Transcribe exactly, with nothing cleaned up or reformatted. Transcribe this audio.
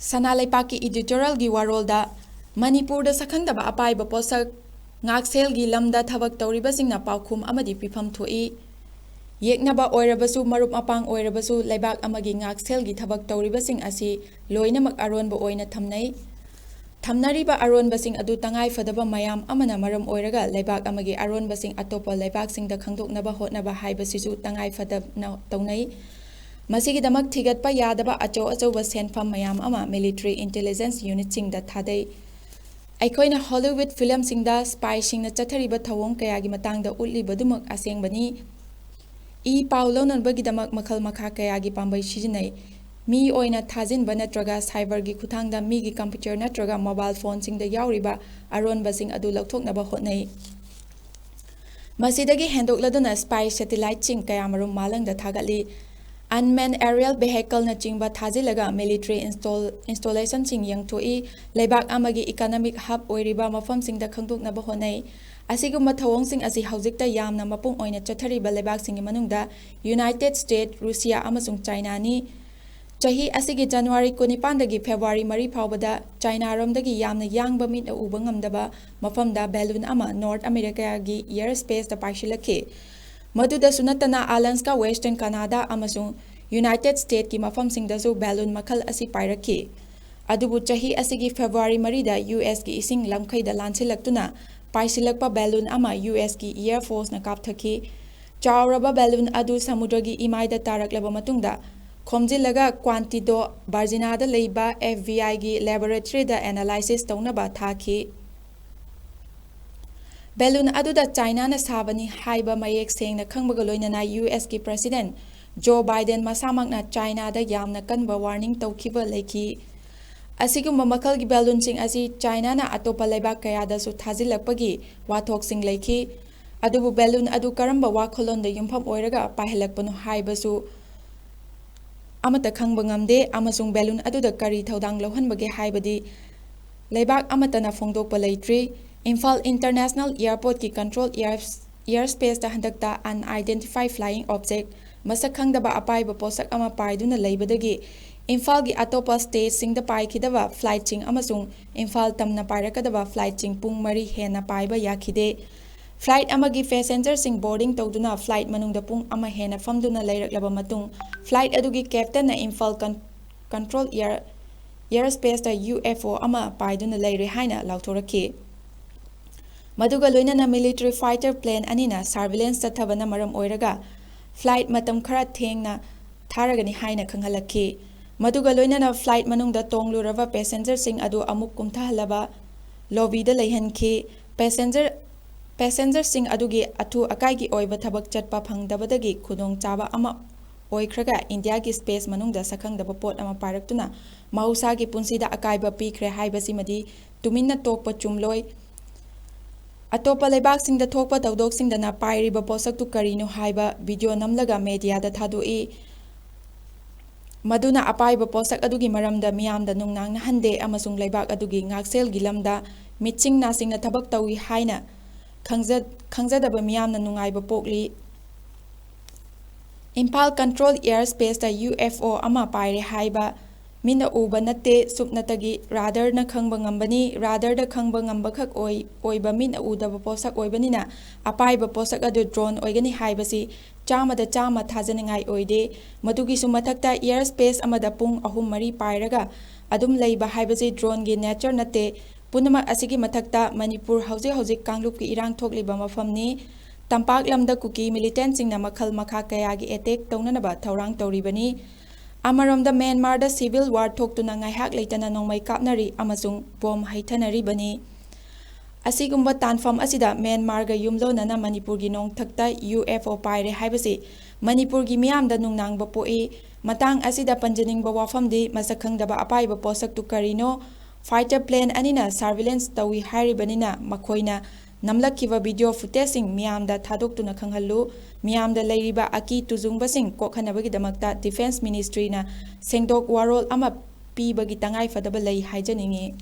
ꯁꯅꯥ ꯂꯩꯄꯥꯛꯀꯤ editorialꯒꯤ ꯋꯥꯔꯣꯜꯗ ꯃꯅꯤꯄꯨꯔꯗ ꯁꯛꯈꯪꯗꯕ ꯑꯄꯥꯏꯕ ꯄꯣꯠꯁꯛ ꯉꯥꯛꯁꯦꯜꯒꯤ ꯂꯝꯗ ꯊꯕꯛ ꯇꯧꯔꯤꯕꯁꯤꯡꯅ ꯄꯥꯎꯈꯨꯝ ꯑꯃꯗꯤ ꯄꯤꯐꯝ ꯊꯣꯛꯏ꯫ ꯌꯦꯛꯅꯕ ꯑꯣꯏꯔꯕꯁꯨ, ꯃꯔꯨꯞ ꯃꯄꯥꯡ ꯑꯣꯏꯔꯕꯁꯨ, ꯂꯩꯕꯥꯛ ꯑꯃꯒꯤ ꯉꯥꯛꯁꯦꯜꯒꯤ ꯊꯕꯛ ꯇꯧꯔꯤꯕꯁꯤꯡ ꯑꯁꯤ ꯂꯣꯏꯅꯃꯛ ꯑꯔꯣꯟꯕ ꯑꯣꯏꯅ ꯊꯝꯅꯩ꯫ ꯊꯝꯅꯔꯤꯕ ꯑꯔꯣꯟꯕꯁꯤꯡ ꯑꯗꯨ ꯇꯉꯥꯏ ꯐꯗꯕ ꯃꯌꯥꯝ ꯑꯃꯅ ꯃꯔꯝ ꯑꯣꯏꯔꯒ ꯂꯩꯕꯥꯛ ꯑꯃꯒꯤ ꯑꯔꯣꯟꯕꯁꯤꯡ ꯑꯇꯣꯞꯄ ꯂꯩꯕꯥꯛꯁꯤꯡꯗ ꯈꯪꯗꯣꯛꯅꯕ ꯍꯣꯠꯅꯕ ꯍꯥꯏꯕꯁꯤꯁꯨ ꯇꯉꯥꯏ ꯐꯗꯅ ꯇꯧꯅꯩ꯫ ꯃꯁꯤꯒꯤꯗꯃꯛ ꯊꯤꯒꯠꯄ ꯌꯥꯗꯕ ꯑꯆꯧ ꯑꯆꯧꯕ ꯁꯦꯟꯐꯝ ꯃꯌꯥꯝ ꯑꯃ military intelligence unitꯁꯤꯡꯗ ꯊꯥꯗꯩ꯫ ꯑꯩꯈꯣꯏꯅ Hollywood filmꯁꯤꯡꯗ spyꯁꯤꯡꯅ ꯆꯠꯊꯔꯤꯕ ꯊꯧꯑꯣꯡ ꯀꯌꯥꯒꯤ ꯃꯇꯥꯡꯗ ꯎꯠꯂꯤꯕꯗꯨꯃꯛ ꯑꯁꯦꯡꯕꯅꯤ꯫ ꯏ ꯄꯥꯎ ꯂꯧꯅꯕꯒꯤꯗꯃꯛ ꯃꯈꯜ ꯃꯈꯥ ꯀꯌꯥꯒꯤ ꯄꯥꯝꯕꯩ ꯁꯤꯖꯤꯟꯅꯩ꯫ ꯃꯤ ꯑꯣꯏꯅ ꯊꯥꯖꯤꯟꯕ ꯅꯠꯇ꯭ꯔꯒ cyberꯒꯤ ꯈꯨꯠꯊꯥꯡꯗ ꯃꯤꯒꯤ computer ꯅꯠꯇ꯭ꯔꯒ mobile phoneꯁꯤꯡꯗ ꯌꯥꯎꯔꯤꯕ ꯑꯔꯣꯟꯕꯁꯤꯡ ꯑꯗꯨ ꯂꯧꯊꯣꯛꯅꯕ ꯍꯣꯠꯅꯩ꯫ ꯃꯁꯤꯗꯒꯤ ꯍꯦꯟꯗꯣꯛꯂꯗꯨꯅ spy satelliteꯁꯤꯡ ꯀꯌꯥꯃꯔꯨꯝ ꯃꯥꯂꯪꯗ ꯊꯥꯒꯠꯂꯤ꯫ Unmanned aerial vehicleꯅꯆꯤꯡꯕ ꯊꯥꯖꯤꯜꯂꯒ military install-, installationꯁꯤꯡ ꯌꯦꯡꯊꯣꯛꯏ꯫ ꯂꯩꯕꯥꯛ ꯑꯃꯒꯤ economic hub ꯑꯣꯏꯔꯤꯕ ꯃꯐꯝꯁꯤꯡꯗ ꯈꯪꯗꯣꯛꯅꯕ ꯍꯣꯠꯅꯩ꯫ ꯑꯁꯤꯒꯨꯝꯕ ꯊꯧꯑꯣꯡꯁꯤꯡ ꯑꯁꯤ ꯍꯧꯖꯤꯛꯇ ꯌꯥꯝꯅ ꯃꯄꯨꯡ ꯑꯣꯏꯅ ꯆꯠꯊꯔꯤꯕ ꯂꯩꯕꯥꯛꯁꯤꯡꯒꯤ ꯃꯅꯨꯡꯗ United States, Russia ꯑꯃꯁꯨꯡ Chinaꯅꯤ꯫ ꯆꯍꯤ ꯑꯁꯤꯒꯤ January ꯀꯨꯟꯅꯤꯄꯥꯟꯗꯒꯤ February ꯃꯔꯤ ꯐꯥꯎꯕꯗ Chinaꯔꯣꯝꯗꯒꯤ ꯌꯥꯝꯅ ꯌꯥꯡꯕ ꯃꯤꯠꯅ ꯎꯕ ꯉꯝꯗꯕ ꯃꯐꯝꯗ balloon ꯑꯃ North Americaꯒꯤ air spaceꯇ ꯄꯥꯏꯁꯤꯜꯂꯛꯈꯤ꯫ ꯃꯗꯨꯗꯁꯨ ꯅꯠꯇꯅ Alaska, Western Canada ꯑꯃꯁꯨꯡ United Statesꯀꯤ ꯃꯐꯝꯁꯤꯡꯗꯁꯨ balloon ꯃꯈꯜ ꯑꯁꯤ ꯄꯥꯏꯔꯛꯈꯤ꯫ ꯑꯗꯨꯕꯨ ꯆꯍꯤ ꯑꯁꯤꯒꯤ February ꯃꯔꯤꯗ USꯀꯤ ꯏꯁꯤꯡ ꯂꯝꯈꯩꯗ ꯂꯥꯟꯁꯤꯜꯂꯛꯇꯨꯅ ꯄꯥꯏꯁꯤꯜꯂꯛꯄ balloon ꯑꯃ USꯀꯤ Air Forceꯅ ꯀꯥꯞꯊꯈꯤ꯫ ꯆꯥꯎꯔꯕ balloon ꯑꯗꯨ ꯁꯃꯨꯗ꯭ꯔꯒꯤ ꯏꯃꯥꯏꯗ ꯇꯥꯔꯛꯂꯕ ꯃꯇꯨꯡꯗ ꯈꯣꯝꯖꯤꯜꯂꯒ Quantico, Virginiaꯗ ꯂꯩꯕ FBIꯒꯤ laboratoryꯗ analysis ꯇꯧꯅꯕ ꯊꯥꯈꯤ꯫ Balloon ꯑꯗꯨꯗ Chinaꯅ ꯁꯥꯕꯅꯤ ꯍꯥꯏꯕ ꯃꯌꯦꯛ ꯁꯦꯡꯅ ꯈꯪꯕꯒ ꯂꯣꯏꯅꯅ USꯀꯤ President Joe Biden ꯃꯁꯥꯃꯛꯅ Chinaꯗ ꯌꯥꯝꯅ ꯀꯟꯕ warning ꯇꯧꯈꯤꯕ ꯂꯩꯈꯤ꯫ ꯑꯁꯤꯒꯨꯝꯕ ꯃꯈꯜꯒꯤ balloonꯁꯤꯡ ꯑꯁꯤ Chinaꯅ ꯑꯇꯣꯞꯄ ꯂꯩꯕꯥꯛ ꯀꯌꯥꯗꯁꯨ ꯊꯥꯖꯤꯜꯂꯛꯄꯒꯤ ꯋꯥꯊꯣꯛꯁꯤꯡ ꯂꯩꯈꯤ꯫ ꯑꯗꯨꯕꯨ balloon ꯑꯗꯨ ꯀꯔꯝꯕ ꯋꯥꯈꯜꯂꯣꯟꯗ ꯌꯨꯝꯐꯝ ꯑꯣꯏꯔꯒ ꯄꯥꯏꯍꯜꯂꯛꯄꯅꯣ ꯍꯥꯏꯕꯁꯨ ꯑꯃꯠꯇ ꯈꯪꯕ ꯉꯝꯗꯦ, ꯑꯃꯁꯨꯡ balloon ꯑꯗꯨꯗ ꯀꯔꯤ ꯊꯧꯗꯥꯡ ꯂꯧꯍꯟꯕꯒꯦ ꯍꯥꯏꯕꯗꯤ ꯂꯩꯕꯥꯛ ꯑꯃꯠꯇꯅ ꯐꯣꯡꯗꯣꯛꯄ ꯂꯩꯇ꯭ꯔꯤ꯫ ꯏꯝꯐꯥꯜ International Airportꯀꯤ control air, airspaceꯇ ꯍꯟꯗꯛꯇ unidentified flying object ꯃꯁꯛ ꯈꯪꯗꯕ ꯑꯄꯥꯏꯕ ꯄꯣꯠꯁꯛ ꯑꯃ ꯄꯥꯏꯗꯨꯅ ꯂꯩꯕꯗꯒꯤ ꯏꯝꯐꯥꯜꯒꯤ ꯑꯇꯣꯞꯄ ꯁ꯭ꯇꯦꯠꯁꯤꯡꯗ ꯄꯥꯏꯈꯤꯗꯕ ꯐ꯭ꯂꯥꯏꯠꯁꯤꯡ ꯑꯃꯁꯨꯡ ꯏꯝꯐꯥꯜ ꯇꯝꯅ ꯄꯥꯏꯔꯛꯀꯗꯕ ꯐ꯭ꯂꯥꯏꯠꯁꯤꯡ ꯄꯨꯡ ꯃꯔꯤ ꯍꯦꯟꯅ ꯄꯥꯏꯕ ꯌꯥꯈꯤꯗꯦ꯫ ꯐ꯭ꯂꯥꯏꯠ ꯑꯃꯒꯤ ꯄꯦꯁꯦꯟꯖꯔꯁꯤꯡ ꯕꯣꯔꯗꯤꯡ ꯇꯧꯗꯨꯅ ꯐ꯭ꯂꯥꯏꯠ ꯃꯅꯨꯡꯗ ꯄꯨꯡ ꯑꯃ ꯍꯦꯟꯅ ꯐꯝꯗꯨꯅ ꯂꯩꯔꯛꯂꯕ ꯃꯇꯨꯡ, ꯐ꯭ꯂꯥꯏꯠ ꯑꯗꯨꯒꯤ ꯀꯦꯞꯇꯦꯟꯅ ꯏꯝꯐꯥꯜ ꯀꯟ-, ꯀꯟꯇ꯭ꯔꯣꯜ ꯏꯌꯔ, ꯏꯌꯔ ꯁ꯭ꯄꯦꯁꯇ ꯌꯨ ꯑꯦꯐ ꯑꯣ ꯑꯃ ꯄꯥꯏꯗꯨꯅ ꯂꯩꯔꯦ ꯍꯥꯏꯅ ꯂꯥꯎꯊꯣꯔꯛꯈꯤ꯫ ꯃꯗꯨꯒ ꯂꯣꯏꯅꯅ ꯃꯤꯂꯤꯇꯔꯤ ꯐꯥꯏꯇꯔ ꯄ꯭ꯂꯦꯟ ꯑꯅꯤꯅ ꯁꯔꯚꯤꯂꯦꯟꯁ ꯆꯠꯊꯕꯅ ꯃꯔꯝ ꯑꯣꯏꯔꯒ ꯐ꯭ꯂꯥꯏꯠ ꯃꯇꯝ ꯈꯔ ꯊꯦꯡꯅ ꯊꯥꯔꯒꯅꯤ ꯍꯥꯏꯅ ꯈꯪꯍꯜꯂꯛꯈꯤ꯫ ꯃꯗꯨꯒ ꯂꯣꯏꯅꯅ ꯐ꯭ꯂꯥꯏꯠ ꯃꯅꯨꯡꯗ ꯇꯣꯡꯂꯨꯔꯕ ꯄꯦꯁꯦꯟꯖꯔꯁꯤꯡ ꯑꯗꯨ ꯑꯃꯨꯛ ꯀꯨꯝꯊꯍꯜꯂꯕ ꯂꯣꯕꯤꯗ ꯂꯩꯍꯟꯈꯤ꯫ ꯄꯦꯁꯦꯟꯖꯔ, ꯄꯦꯁꯦꯟꯖꯔꯁꯤꯡ ꯑꯗꯨꯒꯤ ꯑꯊꯨ ꯑꯀꯥꯏꯒꯤ ꯑꯣꯏꯕ ꯊꯕꯛ ꯆꯠꯄ ꯐꯪꯗꯕꯗꯒꯤ ꯈꯨꯗꯣꯡꯆꯥꯕ ꯑꯃ ꯑꯣꯏꯈ꯭ꯔꯒ ꯏꯟꯗꯤꯌꯥꯒꯤ ꯁ꯭ꯄꯦꯁ ꯃꯅꯨꯡꯗ ꯁꯛꯈꯪꯗꯕ ꯄꯣꯠ ꯑꯃ ꯄꯥꯏꯔꯛꯇꯨꯅ ꯃꯍꯧꯁꯥꯒꯤ ꯄꯨꯟꯁꯤꯗ ꯑꯀꯥꯏꯕ ꯄꯤꯈ꯭ꯔꯦ ꯍꯥꯏꯕꯁꯤꯃꯗꯤ ꯇꯨꯃꯤꯟꯅ ꯇꯣꯛꯄ ꯆꯨꯝꯂꯣꯏ꯫ ꯑꯇꯣꯞꯄ ꯂꯩꯕꯥꯛꯁꯤꯡꯗ ꯊꯣꯛꯄ ꯊꯧꯗꯣꯛꯁꯤꯡꯗꯅ ꯄꯥꯏꯔꯤꯕ ꯄꯣꯠꯁꯛꯇꯨ ꯀꯔꯤꯅꯣ ꯍꯥꯏꯕ ꯚꯤꯗꯤꯑꯣ ꯅꯝꯂꯒ ꯃꯦꯗꯤꯌꯥꯗ ꯊꯥꯗꯣꯛꯏ꯫ ꯃꯗꯨꯅ ꯑꯄꯥꯏꯕ ꯄꯣꯠꯁꯛ ꯑꯗꯨꯒꯤ ꯃꯔꯝꯗ ꯃꯤꯌꯥꯝꯗ ꯅꯨꯡꯅꯥꯡꯅꯍꯟꯗꯦ ꯑꯃꯁꯨꯡ ꯂꯩꯕꯥꯛ ꯑꯗꯨꯒꯤ ꯉꯥꯛꯁꯦꯜꯒꯤ ꯂꯝꯗ ꯃꯤꯠꯁꯤꯡ ꯅꯥꯁꯤꯡꯅ ꯊꯕꯛ ꯇꯧꯏ ꯍꯥꯏꯅ ꯈꯪꯖ-, ꯈꯪꯖꯗꯕ ꯃꯤꯌꯥꯝꯅ ꯅꯨꯡꯉꯥꯏꯕ ꯄꯣꯛꯂꯤ꯫ ꯏꯝꯐꯥꯜ ꯀꯟꯇ꯭ꯔꯣꯜ ꯏꯌꯔ ꯁ꯭ꯄꯦꯁꯇ ꯌꯨ ꯑꯦꯐ ꯑꯣ ꯑꯃ ꯄꯥꯏꯔꯦ ꯍꯥꯏꯕ ꯃꯤꯠꯅ ꯎꯕ ꯅꯠꯇꯦ, ꯁꯨꯞꯅꯇꯒꯤ ꯔꯥꯗꯥꯔꯅ ꯈꯪꯕ ꯉꯝꯕꯅꯤ꯫ ꯔꯥꯗꯥꯔꯗ ꯈꯪꯕ ꯉꯝꯕꯈꯛ ꯑꯣꯏ-, ꯑꯣꯏꯕ ꯃꯤꯠꯅ ꯎꯗꯕ ꯄꯣꯠꯁꯛ ꯑꯣꯏꯕꯅꯤꯅ ꯑꯄꯥꯏꯕ ꯄꯣꯠꯁꯛ ꯑꯗꯨ ꯗ꯭ꯔꯣꯟ ꯑꯣꯏꯒꯅꯤ ꯍꯥꯏꯕꯁꯤ ꯆꯥꯝꯃꯗ ꯆꯥꯝꯃ ꯊꯥꯖꯅꯤꯡꯉꯥꯏ ꯑꯣꯏꯗꯦ꯫ ꯃꯗꯨꯒꯤꯁꯨ ꯃꯊꯛꯇ ꯏꯌꯔ ꯁ꯭ꯄꯦꯁ ꯑꯃꯗ ꯄꯨꯡ ꯑꯍꯨꯝ ꯃꯔꯤ ꯄꯥꯏꯔꯒ ꯑꯗꯨꯝ ꯂꯩꯕ ꯍꯥꯏꯕꯁꯤ ꯗ꯭ꯔꯣꯟꯒꯤ ꯅꯦꯆꯔ ꯅꯠꯇꯦ꯫ ꯄꯨꯝꯅꯃꯛ ꯑꯁꯤꯒꯤ ꯃꯊꯛꯇ ꯃꯅꯤꯄꯨꯔ ꯍꯧꯖꯤꯛ ꯍꯧꯖꯤꯛ ꯀꯥꯡꯂꯨꯞꯀꯤ ꯏꯔꯥꯡ ꯊꯣꯛꯂꯤꯕ ꯃꯐꯝꯅꯤ꯫ ꯇꯝꯄꯥꯛ ꯂꯝꯗ ꯀꯨꯀꯤ ꯃꯤꯂꯤꯇꯦꯟꯠꯁꯤꯡꯅ ꯃꯈꯜ ꯃꯈꯥ ꯀꯌꯥꯒꯤ ꯑꯦꯇꯦꯛ ꯇꯧꯅꯅꯕ ꯊꯧꯔꯥꯡ ꯇꯧꯔꯤꯕꯅꯤ꯫ ꯑꯃꯔꯣꯝꯗ ꯃ꯭ꯌꯥꯟꯃꯥꯔꯗ ꯁꯤꯚꯤꯜ ꯋꯥꯔ ꯊꯣꯛꯇꯨꯅ ꯉꯥꯏꯍꯥꯛ ꯂꯩꯇꯅ ꯅꯣꯡꯃꯩ ꯀꯥꯞꯅꯔꯤ ꯑꯃꯁꯨꯡ ꯕꯣꯝ ꯍꯩꯊꯅꯔꯤꯕꯅꯤ꯫ ꯑꯁꯤꯒꯨꯝꯕ ꯇꯥꯟꯐꯝ ꯑꯁꯤꯗ ꯃ꯭ꯌꯥꯟꯃꯥꯔꯒ ꯌꯨꯝꯂꯣꯟꯅꯅ ꯃꯅꯤꯄꯨꯔꯒꯤ ꯅꯣꯡꯊꯛꯇ ꯌꯨ ꯑꯦꯐ ꯑꯣ ꯄꯥꯏꯔꯦ ꯍꯥꯏꯕꯁꯤ ꯃꯅꯤꯄꯨꯔꯒꯤ ꯃꯤꯌꯥꯝꯗ ꯅꯨꯡꯅꯥꯡꯕ ꯄꯣꯛꯏ꯫ ꯃꯇꯥꯡ ꯑꯁꯤꯗ ꯄꯟꯖꯅꯤꯡꯕ ꯋꯥꯐꯝꯗꯤ ꯃꯁꯛ ꯈꯪꯗꯕ ꯑꯄꯥꯏꯕ ꯄꯣꯠꯁꯛꯇꯨ ꯀꯔꯤꯅꯣ? ꯐꯥꯏꯇꯔ ꯄ꯭ꯂꯦꯟ ꯑꯅꯤꯅ ꯁꯔꯚꯤꯂꯦꯟꯁ ꯇꯧꯏ ꯍꯥꯏꯔꯤꯕꯅꯤꯅ ꯃꯈꯣꯏꯅ ꯅꯝꯂꯛꯈꯤꯕ ꯚꯤꯗꯤꯑꯣ ꯐꯨꯇꯦꯖꯁꯤꯡ ꯃꯤꯌꯥꯝꯗ ꯊꯥꯗꯣꯛꯇꯨꯅ ꯈꯪꯍꯜꯂꯨ꯫ ꯃꯤꯌꯥꯝꯗ ꯂꯩꯔꯤꯕ ꯑꯀꯤ ꯇꯨꯖꯨꯡꯕꯁꯤꯡ ꯀꯣꯛꯍꯟꯅꯕꯒꯤꯗꯃꯛꯇ ꯗꯤꯐꯦꯟꯁ ꯃꯤꯅꯤꯁꯇ꯭ꯔꯤꯅ ꯁꯦꯡꯗꯣꯛ ꯋꯥꯔꯣꯜ ꯑꯃ ꯄꯤꯕꯒꯤ ꯇꯉꯥꯏꯐꯗꯕ ꯂꯩ ꯍꯥꯏꯖꯅꯤꯡꯏ꯫